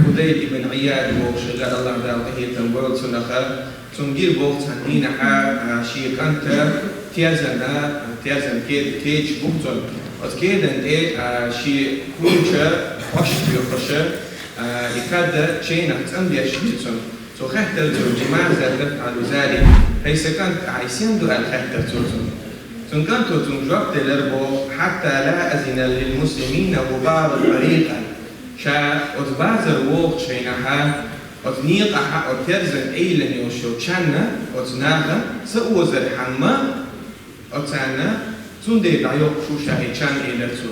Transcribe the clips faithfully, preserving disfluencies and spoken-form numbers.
Фудайл ибн Ӏияд бохуш хилла, Аллахь Дала къахетам бойла цунах, цунна гира боху цхьана дийнахь, а, шен кӀанта терзана, терзан кед-, кедаш буху цунна. Оцу кедан тӀе, а, шен куча хьош а тоьхуш, а, и кад ченах цӀандеш хилла цунна. Цо хаьттира цо: «Лимаза тафӀалу залик?» «Хьай сан кӀант, ахь и сен ду?» аьлла хаьттира цо цунна. Цуьнан кӀанто цуьнга жоп делира боху: «Хьатта ла азина лил муслимина гӀубара тарикъан». Ша оцу базар вогӀучу хенахь, оцу некъахь, оцу терзан Ӏийлина йолуш йолу чанна оцу наха са озархьама, оцарна цундела дӀайоккхуш ву ша и чан, элира цо.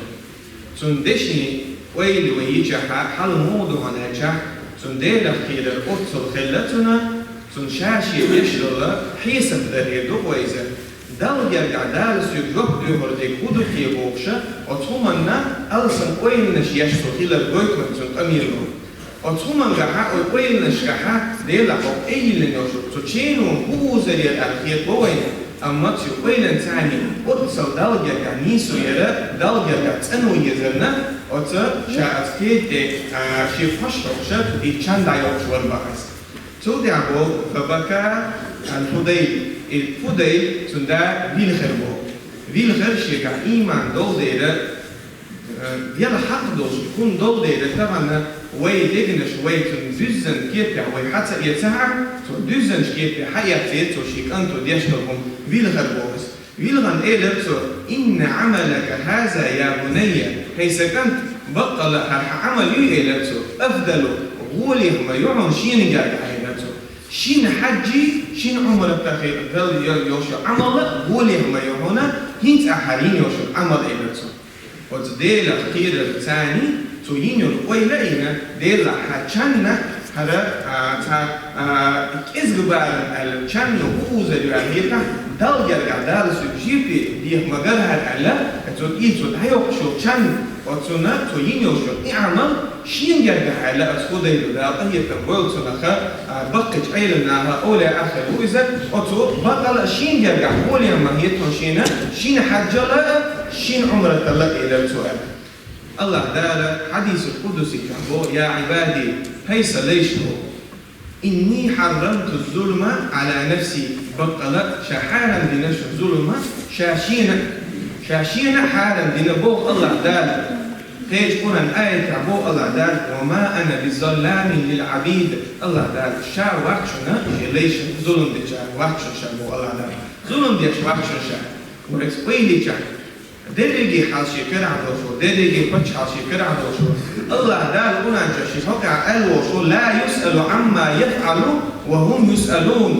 Цуьнан дешнийн ойла вай йичахь, хьала муха ду хьуна аьлчахь, цуьнан Делах кхерар оццул хилла цуьнан, цуьнан ша-шен деш долу хьесап дар хир ду-кх вай иза. Далла гергахь Дала соьга жоп доьхур дерг хӀун ду те бохуш, оцу хӀуманна алсам ойланаш еш цо хилар гойту вайн цуьнан къамело. Оцу хӀумангахьа, оцу ойланашкахьа, Делахь хӀокху Ӏийлина йолуш, цу чено хӀун узар яра аьлла хетаво вайна, амма цу ойланца царний оццул Далла гергахь нийсо яра, Далла гергахь цӀано езарна, оцу ша оцу кеда тӀе, а, шен хьош хьокхуш, и чан дӀайоккхуш вара бахьана. Цул тӀаьхьа боху: «Фабака ал-Фудайл». И Фудайл, цуьнан да, вилхира боху. Вилхира шегахь ийман долу дела, Э, яла хьакъ долуш хӀума долу дела, тахана вай дегнаш, вай цуьнан дуьззина кепехь вай хьа ца эцахьа, цо дуьззинчу кепехь хьаэццера цо шен кӀанто деш долу хӀума, вилхира боху иза. Вилхина элира цо: «Инна Ӏамалака хаза, я бунайя, хӀай сан кӀант, баккъала хӀара хьан Ӏамал ю, элира цо, афдалу, гӀолехь ма ю хьуна шена гергахь», элира цо. Шина хьаьжий, шина Ӏумрата хи-, дала йо-, йолуш йолу Ӏамал гӀолехь ма ю хьуна, хӀинца ахь хӀара йина йолуш йолу Ӏамал, элира цо. Оцу Делах кхерар царний, цо йина йолу ойла а йина, Делахь хӀара чанна, хӀара, а, цхьа, а, кӀезга барам аьлла, чанна хӀун узар ю аьлла хетахь, Далла гергахь Дала соьга жоп дехьа ма гара хӀара аьлла, цо и цо дӀайоккхуш йолу чан, оцунна цо йина йолуш йолу и Ӏамал шена гергахь аьлла, оцу Фудайла, Дала къахетам бойла цунах, а, баккхийчу Ӏелам наха, овлияъ ахь хир ву иза, оцо баккъала шена гергахь гӀолехь ма хета хьуна шена, шина хьаьжал а, шина Ӏумратал а, элира цо аьлла. Аллахь Дала хьадисул къудсийчохь боху: «Я Ӏибади, хӀай сан лайш, боху, инни хьаррамту ззулма Ӏала нафси, баккъала ша хьарам дина шу зулма ша шена, ша шена хьарам дина», боху Аллахь Дала. Кхечу Къуръан аятехь боху Аллахь Дала: «Ва ма ана би залламин лил Ӏабид». Аллахь Дала ша вац шуна, шен лайшна зулам дечара вац шуна ша, боху Аллахь Дала. Зулам деш вац шуна ша. Вайца ойла йича, дерриге хьал шен карахь долуш ву, дерриге паччахьал шен карахь долуш ву. Аллахь Дала Къуръан чохь шен хьокъехь аьлла волуш ву: «Ла юсъалу Ӏамма яфъалу ва хӀум юсъалун».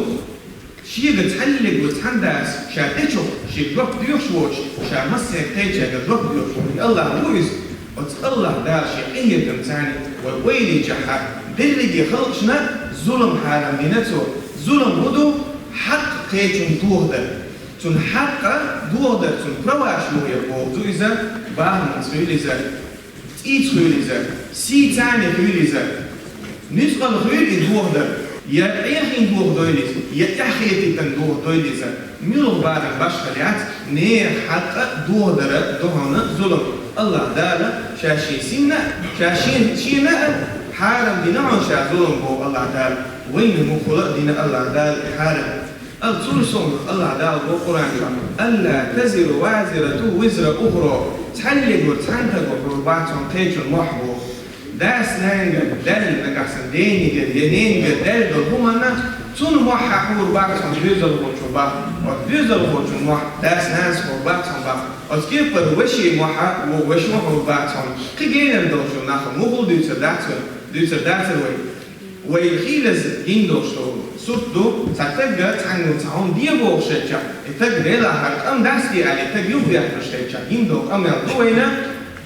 Шега цхьаллиг ву цхьана дас ша дечух шега жоп доьхуш воцуш, ша массеран кхечаьрга жоп доьхуш ву. Аллахь ву иза. Оцу Аллахь Дала шен къинхетамца царна вай ойла йичахьа, дерриге халкъашна зулам хьарам дина цо. Зулам хӀун ду? Хьакъ кхечунна тохадар. Цуьнан хьакъ дохадар, цуьнан праваш йохаяр боху иза, бахамца хуьлу иза, цӀийца хуьлу иза, сийцани хуьлу иза, нуьцкъала хуьлу и дохадар, я Ӏехийна дохадойла иза, я эхь хетийтина дохадойла иза. Муьлха барам башхалла яц, нехан хьакъ дохадара ду хьуна зулам. Аллахь Дала ша шен синна а, ша шен, шена а хьарам дина хьуна ша зулам, боху Аллахь Дала. Вайна муххула а дина Аллахь Дала и хьарам. Ал цул совнаха Аллахь Дала боху Къуръан чохь: «Алла тазиру вазирату визра ухра». Цхьаллиг ву цхьана стага хьур бац хьуна кхечун мохь, боху. Дас-нанга даьлла, нагахь санна денга я ненга даьлла долу хӀуманна, цунна мохь хьур бац хьуна доьзалхочун боху. Оцу доьзалхочун мохь дас-нанас хьур бац хьуна боху. Оцу кепара вешин мохь ву ваша хьур бац хьуна. Кхин генара долчу нах муххул дуьйцур дац вай, дуьйцур дацара вай. Вай хийлаза гина долуш долу сурт ду, цхьа стаг цхьанна цхьа хӀума де бохуш хилча, и стаг велахь, хӀара къам дац те аьлла, и стаг юхабетталуш хилча, гина долу къамел ду вайна: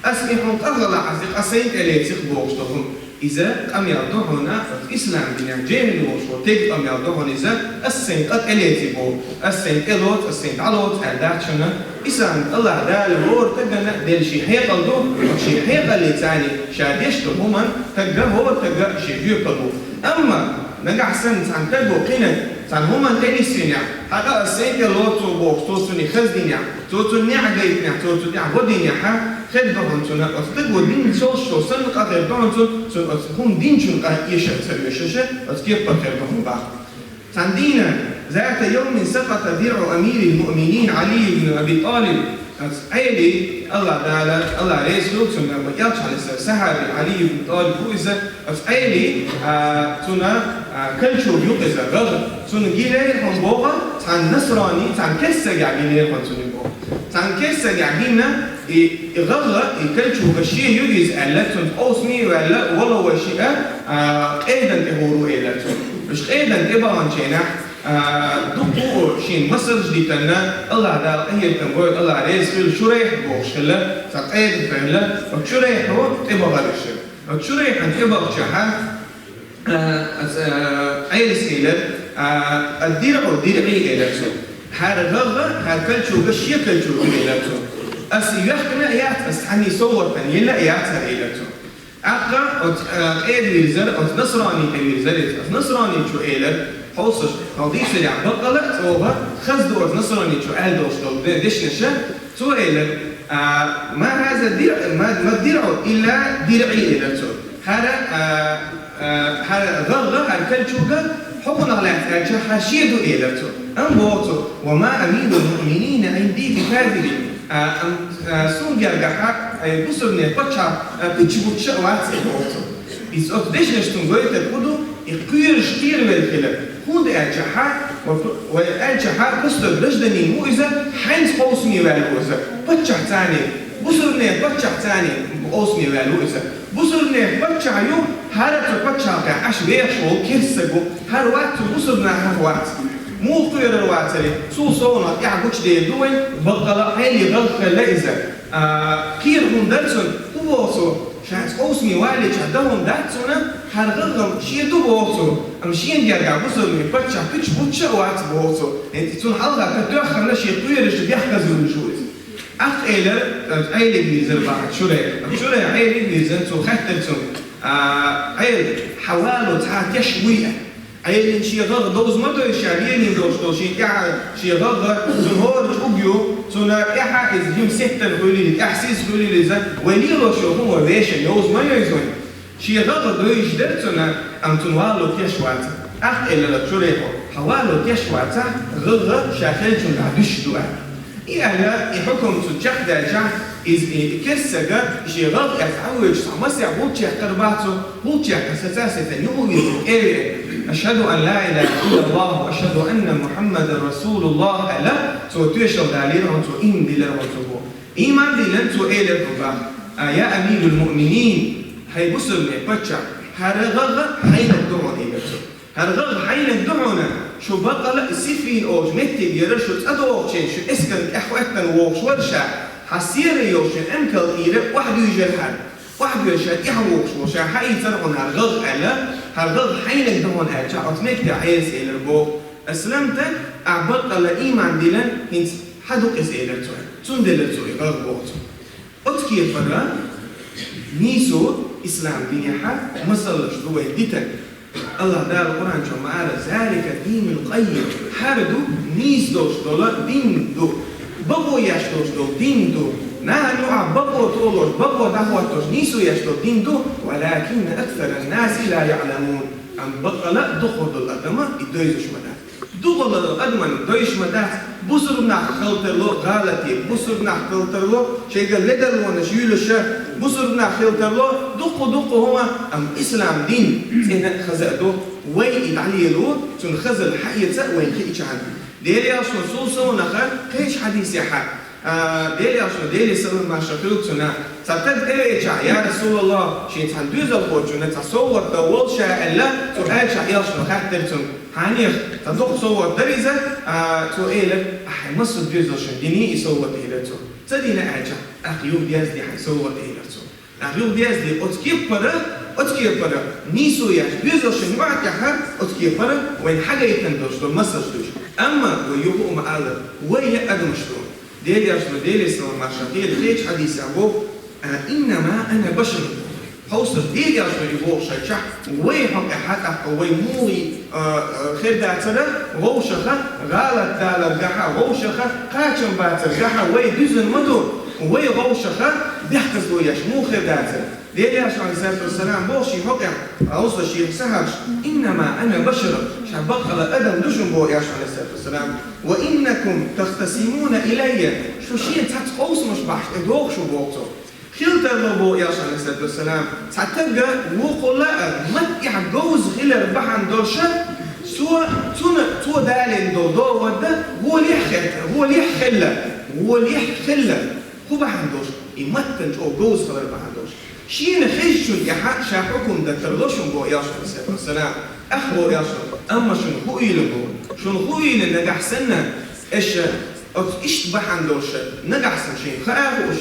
«Ас и хьуна къа хала, ас и къа сайна тӀе леци-кх», бохуш долу хӀума. Иза къамел ду хьуна, оцу ислам динехь жехӀил волуш волу стеган къамел ду хьуна иза: «Ас сайна къа тӀе леци», боху, «Ас сайна тӀе лоцу, ас сайна дӀалоцу», аьлла дац шуна. Ислам Аллахь Дала хӀора стагана делла шен хьекъал ду, шен хьекъаллица ша деш долу хӀуманна стага, хӀора стага шен жоьпалла бу. Амма нагахь санна цхьана стага кхин цхьана хӀуманна тӀелиссинехь, хьан къа ас сайна тӀе лоцу бохуш, цо цунна хаза динехь, цо цунна неӀ гайтинехь, цо цу тӀехь гӀо динехь, Хер ду хьуна цунна, оцу стага дин шолшо санна къа хер ду хьуна цунна, цунна оцу хӀума динчун къа эшар ца оьшуша, оцу кеппара хер ду хьуна боху. Цхьана дийнахь, ذات يوم سقط درع أمير المؤمنين علي بن أبي طالب. Оцу Ӏели, Аллах Дала, Аллах реза хуьлда цунна, ва элча хьалисар сахьаби Ӏали ибн ТӀалиб ву иза, оцу Ӏели, а, цунна, а, калчуг юкъа иза, гӀагӀ, цунна гинера хьуна боху, цхьана насрани, цхьана керстагахь гинера хьуна цунна боху. Цхьана керстагахь гина, и, и гӀагӀ, и калчуг шен ю иза аьлла, цунна къовсаме а ваьлла, вала вай шиъ, а, къедан тӀе хӀур ву элира цунна. Уьш къедан тӀе баханчийнахь, а, дуккха а шена масалш дитина, Аллах Дала къинхетам бойла, Аллах реза хуьлда, Шурайх бохуш хилла, цхьа къеда хилла, оцу Шурайхо тӀе бахара уьш. Оцу Шурайхана тӀе бахчахьа, а, аса, а, Ӏелас элира, а, الدرع درعي элира цо. ХӀара гӀагӀ, хӀара калчуг шен калчуг ю элира цо. Ас йоьхкина а яц, ас цхьанна совгӀатана елла а яц хӀара элира цо. ТӀаккха оцу, а, къеда вирзира, оцу насрани тӀе вирзира иза. Оцу насраничо элира, хьовсаш, хьо дийцарехь баккъала а чӀогӀа хаза ду оцу насраничо аьлла долуш долу де-, дешнаша, цо элира, а, ما هذا الدرع، ما، ما الدرع إلا درعي элира цо. ХӀара, а, а, хӀара гӀагӀ, хӀара калчуг хьо хӀунах лаьцна аьлча, хӀара шен ду элира цо. Амма боху цо, وما أمير المؤمنين عندي بكاذب. А, ам, а, суна гергахьа, ай, бусурнийн паччахь, а, пичча-бучча а вац, ай, боху цо. Иза оцу дешнаш цунна гойтар хӀун ду, и кхоьруш кхеравелла хилар. ХӀунда аьлча хьа, ва, вай аьлча хьа, простой гражданин ву иза, хьаьнца къовсаме ваьлла ву иза. Паччахьца, бусурнийн паччахьца къовсаме ваьлла ву иза. Бусурнийн паччахь ю, хӀара цу паччахьалкхехь Ӏаш вехаш волу керста стаг ву, хӀара вац цу бусурнахах вац. Муха кхоьрур вацара, цул совнаха тӀаьхьа гучудер ду вайн, баккъала а Ӏели гӀагӀ хилла иза. А, кхера хӀума дара цунна, хӀун боху цо, ша цкъа къовсаме валлалц дан хӀума дац цунна, хӀара гӀагӀ-м шен ду боху цо, амма шена гергахь бусурнийн паччахь пичча-бучча а вац боху цо, хӀинца цунна хьалха ка тоьхна шен кхоьруш бехказа вуьйлуш ву иза. ТӀаккха элира, Ӏелига вирзира боху Шурайх. Шурайх Ӏелига вирзина, цо хаьттира цунга, а, Ӏела, хьан вало цхьа теш вуй аьлла. Ӏелина шен гӀагӀ довза ма дойша, лелийна долуш долу шен тӀаьхьа шен гӀагӀ, цунна хӀора чӀуг ю, цунна тӀаьхьа иза жима сеттина хуьлийла, тӀаьхьа сиз хуьлийла иза, вай лелош йолу хӀума вай вешан йовза ма йойза вайн. Шен гӀагӀ довзуш дара цунна, амма цунна вало теш вацара. ТӀаккха элира Шурайхо, хьан вало теш вацахь, гӀагӀ ша хиллачуьнгахь дуьсуш ду аьлла. И аьлла, и хьукам цу чекхдаьлчахь, иза и керста стага, шен гӀагӀ эцна Ӏан воьдуш цхьа масех гӀулч яьккхира боху цо, гӀулч яьккхина саца сецна юха а вирзина, тӀе а веана, أشهد أن لا إله إلا الله وأشهد أن محمدا رسول الله аьлла, цо тоьшалла далийра хьуна цо, ийман диллира хьуна цо боху. Ийман диллина цо элира хьуна боху, а, يا أمير المؤمنين, хӀай бусурнийн паччахь, хӀара гӀагӀ хьайниг ду хьуна элира цо. ХӀара гӀагӀ хьайниг ду хьуна, шу баккъала а Сиффин олучу меттиге яра, шу цӀа догӀучу хенахь, шу эскарна тӀаьхьахӀоьттина вогӀуш вара ша, хьан сера йолчу Ӏамкал тӀера охьадуьйжира хьан. Охьадуьйжуш ша тӀаьхьа вогӀуш волу ша хьаийцира хьуна хӀара гӀагӀ аьлла, хӀара гӀагӀ хьайниг ду хьуна аьлча, оцу метте Ӏелас элира боху, Асламта, ахь баккъала ийман диллина, хӀинца хьан ду-кх иза элира цо. Цунна делира цо и гӀагӀ боху цо. Оцу кепара нийсо ислам динехь масаллаш ду вай дитан. Аллах Дала Къуръан чу ма-аллара: «Залика динул къаййим». ХӀара ду нийса долуш долу дин ду. Бакъо еш долуш долу дин ду. Нахана юкъахь бакъо толуш, бакъо дӀахӀоттош нийсо еш долу дин ду. «Валакинна аксаран наси ла яъламун». Амма баккъала а дукхах долу адама и девзаш ма дац. Дукхах долу адамна девзаш ма дац, бусурнах хила тарло гӀалатий, бусурнах хила тарло шайга ледарлонаш юьйлуша, бусурнах хила тарло дуккха-дуккха хӀума, амма ислам дин цӀена а, хаза а ду, вай и дӀалело, цунна хазалла хьаэца а вайна хиъча хьан. Делан Элчано, цул совнаха, кхечу хьадисехь, а, Делан Элчано, Деле салам-маршалла хуьлда цунна, цхьа стаг тӀевеача: «Я Расулаллах, шен цхьана доьзалхочунна цхьа совгӀат дан волу ша», аьлла, цо аьлча, Элчано хаьттира цунга: «Хьанех, цхьа доккха совгӀат дара иза?» А, цо элира: «Ахь хьайн массо а доьзалшна диний и совгӀат?» — элира цо. «Ца дина», аьлча, «ТӀаккха юха дезде хьайн совгӀат», — элира цо. ТӀаккха юха дезде оцу кепара, оцу кепара нийсо еш, доьзалшна юкъахь тӀехь, оцу кепара вайна хьагайтина долуш долу массарш дуьйш. Амма вай юха а ма-аллара, вай а адамаш ду. Делан Элчано, Деле салам-маршалла хуьлда, кхечу хьадисехь боху: «Иннама ана башарун». Хьовсал, Делан Элчано и боху шайчахь, вай хьокъехь тӀаккха вай муха, а, а, хир дацара, вовшаха гӀалат даларгахьа, вовшаха кхачам бацаргахьа вай дуьзна ма ду, вай вовшаха Бехказло еш муха хир дацар? Дела Элчано, Ӏалайхи ссалату вассалам, боху шен хьокъехь, Ӏалайхи ссалам, шех сахьабаш: «Иннама ана башарун», ша баккъала адам ду шуна, боху Элчано, Ӏалайхи ссалату вассалам. «Ва иннакум тахтасимуна илайя», шу шена цхьацца къовсамаш бахьаш тӀедогӀу шу, боху цо. Хила тарло, боху Элчано, Ӏалайхи ссалату вассалам, цхьа стаг вукхул а маттехь говза хилар бахьана долуш, цо, цуьнан, цо далийна долу догӀа дан, гӀолехь хетта, гӀолехь хилла, гӀолехь хилла. ХӀун бахьана долуш? И маттана чӀогӀа говза хилар бахьана долуш. Шена хезначунна тӀехь ша хьукум дан тарло шуна, боху Элчано, Ӏалайхи ссалату вассалам. Ах, боху Элчано, амма шуна хуийла, боху. Шуна хуийла, нагахь санна, аша оцу иштта бахьана долуш, нагахь санна шайна хаа хууш,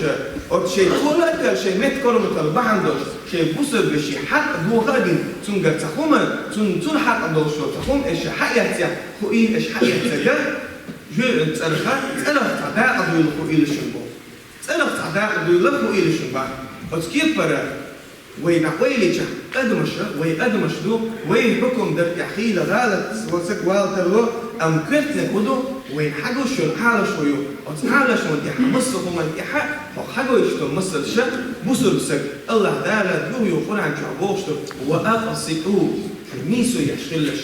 оцу шайн тола а тера, шайн меттан корматалла бахьана долуш, шайн бусалба вешин хьакъ доха а дина, цуьнгара цхьа хӀума, цунна, цунна хьакъ долуш йолу цхьа хӀума аша хьаэццехь, хуийла, аша хьаэццехь, жоьжахатин цӀарах, цӀарах цхьа дакъа дуйла хуийла шуна, боху. ЦӀарах цхьа дакъа дуйла хуийла шуна, боху. Оцу кепара вай дӀа ойла йича, адамаша, вай адамаш ду, вай хьукум дар тӀехь хийла гӀалат, васак вала тарло, амма коьртаниг хӀун ду, вайна хьагуш йолу Ӏалашо ю. Оцу Ӏалашонан тӀехь, массо а хӀуманна тӀехь хьо хьагуш долу масалш, бусалба стаг, АллахӀ Дала юха-юха Къуръан чохь бохуш ду: «Ва акъситӀу», шу нийсо еш хилалаш.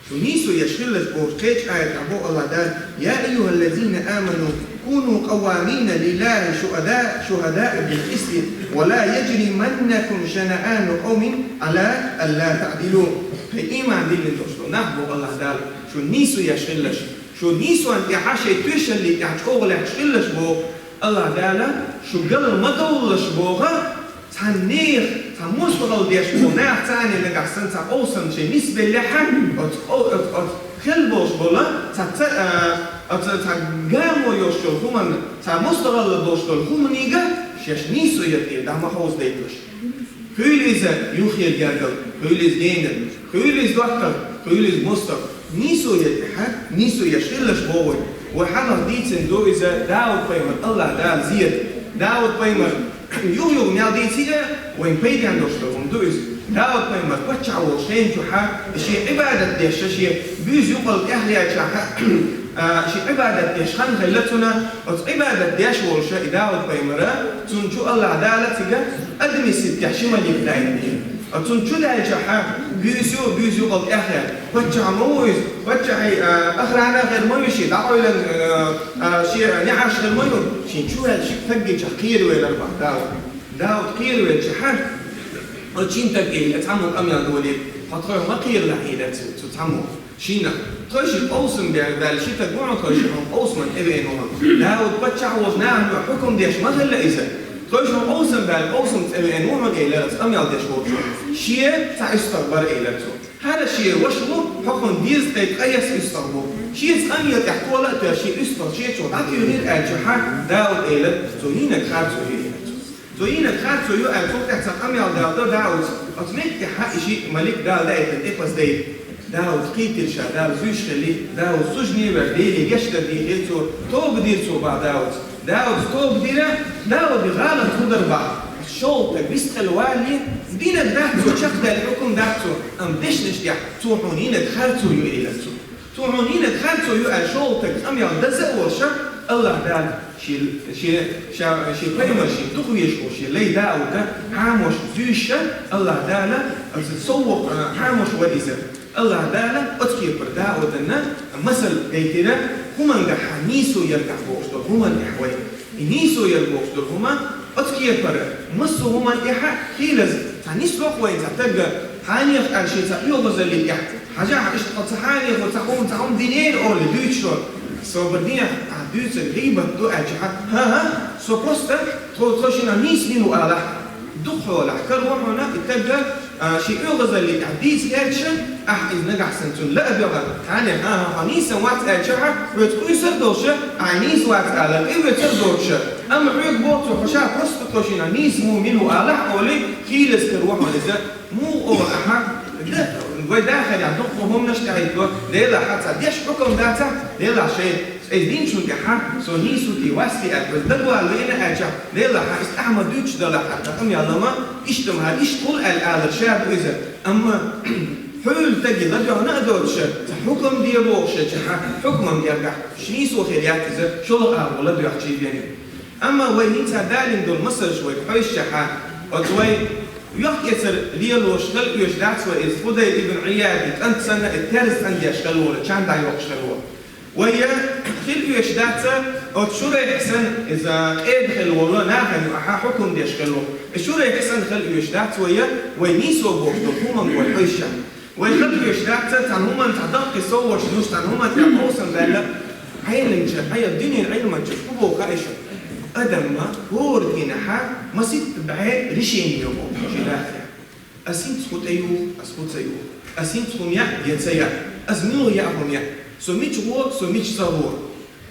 Шу нийсо еш хилалаш бохуш, кхечу аятехь боху АллахӀ Дала: «Я айюхаллазина аману, куну къаввамина лиллахи шухада-, шухадаа бил къисти, ва ла яжриманнакум шанаану къавмин ала алла таъдилу». Хьайн ийман диллина долуш долу нах, боху АллахӀ Дала, шу нийсо еш хилалаш. Шу нийсонна тӀехь шайн тоьшаллин тӀехь чӀогӀа лаьтташ хилалаш, боху АллахӀ Дала, шу гал ма довлалаш, боху, цхьана нехан, цхьа мостагӀалла деш болу нах, царна нагахь санна цхьа къовсам шайн нисбеллехь, оцу къо-, оцу, оцу хила болуш болу, цхьа ца-, а, оцу цхьа гамо йолуш йолу хӀуманна, цхьа мостагӀалла долуш долу хӀуманига шаьш нийсо ян тӀера дӀа ма хьовзадайталаш. Хуьйла иза юххера гергара, хуьйла иза генара, хуьйла иза доттагӀа, хуьйла иза мостагӀа. Нийсо ян тӀехь, нийсо еш хилалаш боху вай. Вай хьалха дийцина ду иза Дауд-пайхамар, АллахӀ Дала зеда. Дауд-пайхамар юха-юха мел дийцира, вайн пайденна долуш долу хӀума ду иза. Дауд-пайхамар паччахь волуш хенчохь, шен Ӏибадат деш, шен буьйса юкъал тӀехъяьлчахь, а, шен Ӏибадат деш хан хилла цунна, оцу Ӏибадат деш волуш и Дауд-пайхамара, цунна чу АллахӀ Дала цига адамийн сибтехь ши малик даийтина. Оцунна чу даьлчахь, буьйса ю, буьйса юкъал тӀехъяьлла. Паччахь ма ву иза, паччахьан, а, охрана хир ма ю шен, дӀакъевлина, а, а, шен неӀарш хир ма ю. Шен чу ваьлча, стаг гича кхеравелира боху Дауд. Дауд кхеравелчахь, оцу шина стага элира, цхьаммо къамел долийра, хьо тхойх ма кхералахь, элира цу, цу цхьаммо. Шина, тхойшинна къовсам бер-, баьлла ши стаг ву хьуна, тхойшинна къовсамна тӀевеана ву хьуна. Дауд паччахь волчу нахана хьукум деш ма хилла иза. Тхойшинна къовсам баьлла, къовсамна тӀевеана ву хьуна, элира оцу къамел деш волчо. Шен цхьа уьстагӀ бара, элира цо. ХӀара шен ваша ву, хьо хӀунда деза, тхайн ткъе исс уьстагӀ бу. Шеца къамел тӀехь тола а тоьлла, шен уьстагӀ шен чу дӀатуьйхира аьлчахь, Дауд элира, цо йинарг харцо ю, элира цо. Цо йинарг харцо ю аьлла, цул тӀаьхьа цхьа къамел Дала до Дауд. Оцу меттехь и ши малик Дала даийтина тӀепаза дайта. Дауд кхийтира ша Дала зуьйш хилла, Дауд суждане ваьлла, Деле гечдар дийхира цо, тоба дира цо, боху Дауд. Дауд тоба дира, Даудан гӀалат хӀун дара боху? ШолгӀа стаг вистхила валале, динарг дац цо, чекхдаьлла хьукум дац цо, амма дешнаш тӀехь цо хьуна йинарг харцо ю, элира цо. Цо хьуна йинарг харцо ю аьлла, шолгӀа стаг къамел даза а волуш, АллахӀ Дала шен, шен, ша, шен пайхамар, шен дукха везаш волу шен лай Дауда хьамош зуьйш, АллахӀ Дала оцу сов, а, хьамош вара иза. АллахӀ Дала оцу кепара Дауданна масал гайтира, хӀумангахь нийсо яргахь бохуш долу хӀуманна тӀехь вай. И нийсо яр бохуш долу хӀума оцу кепара, массо а хӀуманна тӀехь хийлаза, цхьа нисло-кх вайна цхьа стаг, хьенех аьлла шен цхьа оьгӀазаллин тӀехь. Хьажахь, иштта кху цхьа хьенехо цхьа хӀума, цхьа хӀума динера олий дуьйцуш вара. Собар де, ахь дуьйцург гӀийбат ду аьлчахь, хӀан-хӀа, со просто тхо, тхо шиннах нийса мила ву алахь. Дукха хьолахь, кара ву хьуна и стаг, а, шен оьгӀазаллин тӀехь дийца гӀерташ, ахь иза нагахь санна цунна лаа доьгӀна, хьенех, хӀан-хӀа, хьо нийса вац аьлчахь, хьоьца къуьйсур а долуш, ахь нийса вац ала, тӀеоьцур а доцуш. Амма хьоьга боху цо, хьо ша просто тхо шиннах нийса муха мила ву алахь олий, хийлаза кара ву хьуна иза. Муха олу ахьа, да, вай дахарехь дуккха хӀуманаш тӀехӀиттало, делахь цхьа деш хьукам дацахь, делахь шайн, шайн динчун тӀехь со нийса ву те, вац те аьлла, вай дагавала веана аьлчахь, делахь иза ахьа ма дуьйцуш далахь, тхан къамел ма, иштта ма, иштта хуьлу аьлла алар ша ду иза. Амма хьуьлла стаге ладоьгӀна а доцуш, цхьа хьукам де бохуш, хьан хьукман гергахь, нийсо хир яц иза, шолгӀа агӀо ладоьгӀчий веана. Амма вай хӀинца далийна долу масалш вайга хьоьжучохь, оцу вай йохк-эцар лелош хила оьшуш дац вай иза, Фудайл ибн Ӏияда кӀант санна, и терза цӀандеш хила волу, чан дӀайоккхуш хила волу. Вай хила оьшуш дац оцу Шурайхь санна, иза къеда хила волу, нахана юкъахь хьукум деш хила волу. И Шурайхь санна хила оьшуш дац вай, вай нийсо бохуш долу хӀуманга вай хьоьжучохь. Вай хила оьшуш дац цхьана хӀуманна, цхьа даккхий совгӀаташ луш, цхьана хӀуманна тӀе къовсам баьлла, Ӏеламча, хьайна дуьненан Ӏилманчаш хӀун боху хаьий шуна? Адамна хӀора дийнахь масийтта бӀе решение йо боху шен дахарехь. Ас хӀинца хӀун тӀеюху, ас хӀун ца юху? Ас хӀинца хӀума яа я ца яа? Ас муьлха яа хӀума яа? Со мича гӀо, со мича ца гӀо?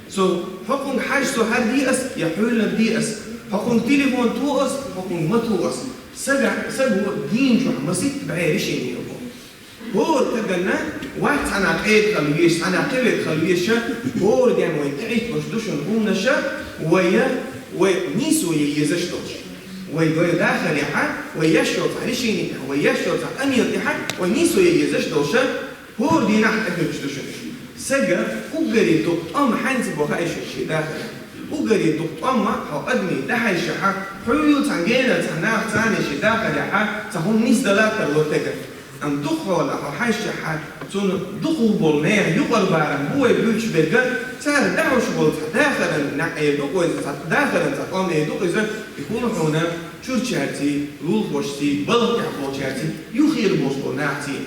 Со хӀокхунга хьажа, со хӀара де ас, я хьуьлланг де ас? ХӀокхунга телефон то ас, хӀокхунга ма то ас? Сага, саго дийнахь масийтта бӀе решение йо боху. ХӀора стаганна вац цхьана къеда хила везаш, цхьана кхин верг хила везаш, хӀора дийнахь вайна тӀеӀитталуш ду шуна хӀуманаш, вай, вай нийсо ян езаш долуш. Вай, вай дахарехь, вай еш йолу цхьа решени тӀехь, вай еш йолу цхьа къамел тӀехь, вай нийсо ян езаш долуш, хӀора дийнахь тӀехуьлуш ду шуна. Сага уггаре дукха тӀом хьаьнца бо хаьий шуна шен дахарехь? Уггаре дукха тӀом ма хьо адамийн дӀахьаьжча, хьуьлла цхьана генара цхьа нах царна шен дахарехь цхьа хӀума нисдала тарло тега. Амма дукха хьолахь хьо хьаьжча, цунна дукхах болу нехан юкъара барам бу вай буьйцуш берг, цара дӀахьош болу цхьа дахаран неӀ ду-кх иза, цхьа дахаран цхьа къам ду-кх иза, и хӀума хьуна чурчаьрций, лулахошций, балха тӀехь болчаьрций, юххера болуш болу нахаций.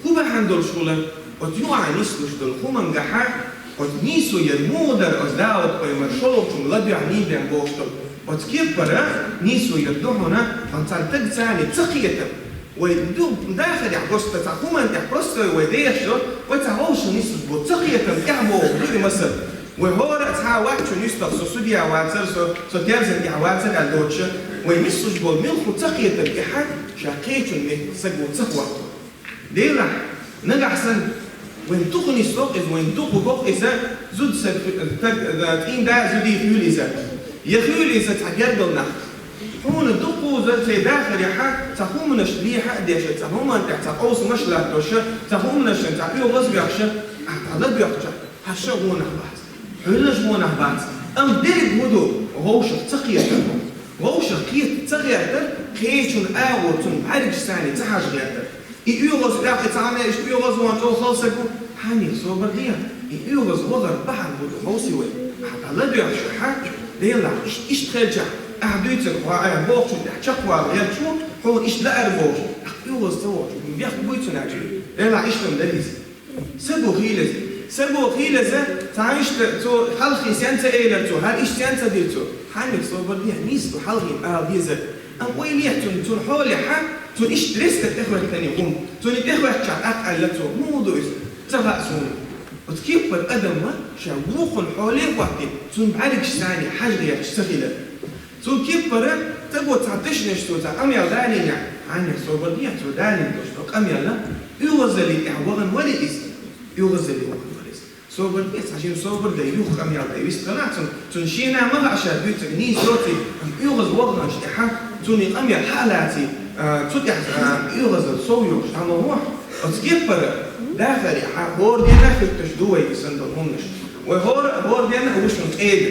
ХӀун бахьана долуш хуьлу, оцу юкъахь нислуш долу хӀумангахь, оцу нийсо яр муха дара, оцу Дауд-пайхамар шолгӀачунга ладоьгӀна бен бохуш долу. Оцу кепара нийсо яр ду хьуна, хьуна цара таг царна ца кхетар. Вай ду дахарехь просто цхьа хӀуманна тӀехь просто вай дехаш ду, вай цхьа вовшах нислуш бу, ца кхетам тӀехь боху ду и масал. Вай хӀора а цхьа а вац шуна юьстах, со судья вацара, со, со терзан тӀехь вацара аьлла доцуш, вай нислуш болу муьлхха ца кхетам тӀехь ша кхечун метта саго ца хӀотту. Делахь, нагахь санна, вайн дукха нисло-кх иза, вайн дукха го-кх иза, зуда саг, саг, цӀийнда а зуда хуьлу иза. Я хуьлу иза цхьа гергал нах. Хьуна дукхуза цай дахарехь цхьа хӀуманаш лехьа а деш, цхьа хӀуманна тӀехь цхьа къовсамаш латтош, цхьа хӀуманашна цхьа оьгӀаз а бехаш, ахь дӀа ладоьгӀча, хьан ша гӀонах бац, хьуьллаш гӀонах бац. Амма дерриг хӀун ду, вовшах ца кхетар. Вовшах кхета ца гӀертар, кхечун агӀор цунна бӀаьргаш царна ца хьажа гӀертар. И оьгӀаз, тӀаккха и цхьа хӀума иштта оьгӀаз ван чӀогӀа хала саг ву, хьан собар де, и оьгӀаз вахар бахьана хӀун ду хьовсий вай. Ахь дӀа ладоьгӀча, хьан, Делахь, иштта, иштта хилчахь, ахь дуьйцург хьо, ахь бохучун тӀехь чекхвала гӀерташ ву, хьуна иштта лаар бохуш, ахь оьгӀаз ца вахча, вехк буй цунна аьлча. Делахь, иштта ма дара иза. Саго хийла иза. Саго хийла иза, цхьа иштта цо хьалхе сенца элира цо, хӀара иштта сенца дира цо. Хьаннех собар де, нийса ду хьалхе ала дезар. Амма ойла е цунна, цунна хьолехь, цунна иштта ресто тӀехӀоьттина хӀума. Цунна тӀехӀоьттича тӀаккха аьлла цо, муха ду иза? Ца хаьа суна. Оцу кеппара адам ма ша вукхун хьоле а хӀоттийна, цунна бӀаьргаш царна хьажа гӀерташ ца хилар. Цу кеппара саго цхьа дешнаш цо цхьа къамел далийнехь, хьаннех собар де, цо далийна долуш долу къамел, оьгӀазаллин тӀехь вахана вара иза. ОьгӀазаллин вахана вара иза. Собар де, цхьа жима собар дай, юха къамел дай вистхилахь цунна, цунна шена ма хаьа ша дуьйцург нийса доций, амма оьгӀаз ваханчу тӀехь цунна и къамел хьа а лаций, а, цу тӀехь, а, оьгӀазалла сов йохуш дӀа ма вахь. Оцу кеппара дахарехь хӀора дийнахь а хӀуьттуш ду вай и санна долу хӀуманаш. Вай хӀора, хӀора дийнахь а ву шуна къеда.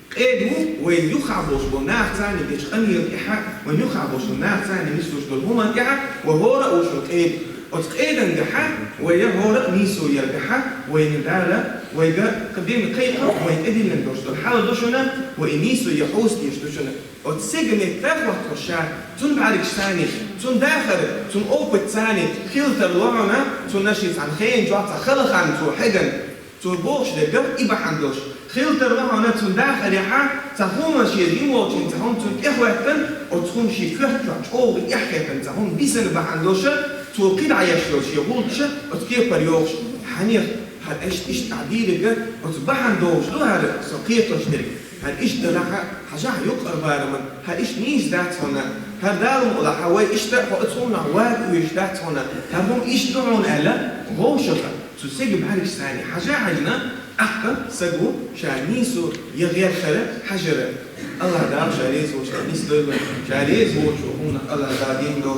Къеда ву вайн юххехь болуш болу нахаца дечу къамелан тӀехь, вайн юххехь болуш болу нахаца нислуш долу хӀуманна тӀехь, вай хӀора а ву шуна къеда. Оцу къедангахь, вай хӀора а нийсо яргахь, вайна Дала, вайга кхин бен кхайкха, вайн тӀедиллина долуш долу хьал ду шуна, вай и нийсо ян хьовса дезаш ду шуна. Оцу сага метта хӀоттахь ша, цунна бӀаьргаш царна, цунна дахар, цунна опыт царна хила тарло хьуна, цунна шен цхьана хенан чохь цхьа хала хан цо хьегна. Цо бохуш дерг и бахьана долуш, хила тарло хьуна цунна дахарехь, цхьа хӀума шен жима волчунна цхьа хӀума цунна тӀехӀоьттина, оцу хӀума шен коьрта чохь чӀогӀа эхь хетта цхьа хӀума бисина бахьана долуш, цо кхидӀа еш йолу шен гӀулчаш оцу кепара йохуш, хьаннех, хӀара иштта, иштта ахь дийриг, оцу бахьана долуш ду хӀара со кхетош дерг. ХӀара иштта далахь, хьажахь юккъера барамна, хӀара иштта нийса дац хьуна, хӀара Дала мукъ лахь, вай иштта хьо оцу хӀуманах вага оьшуш дац хьуна, хӀара хӀума иштта ду хьуна аьлла, вовшахкхетта. Цу сага бӀаьргаш царна хьажа а хьаьжна, тӀаккха саго ша нийсо ян гӀертара хьажара. АллахӀ Дала ша реза волчу нисдойла, ша реза воцучу хӀуманах АллахӀ Дала дин дойла.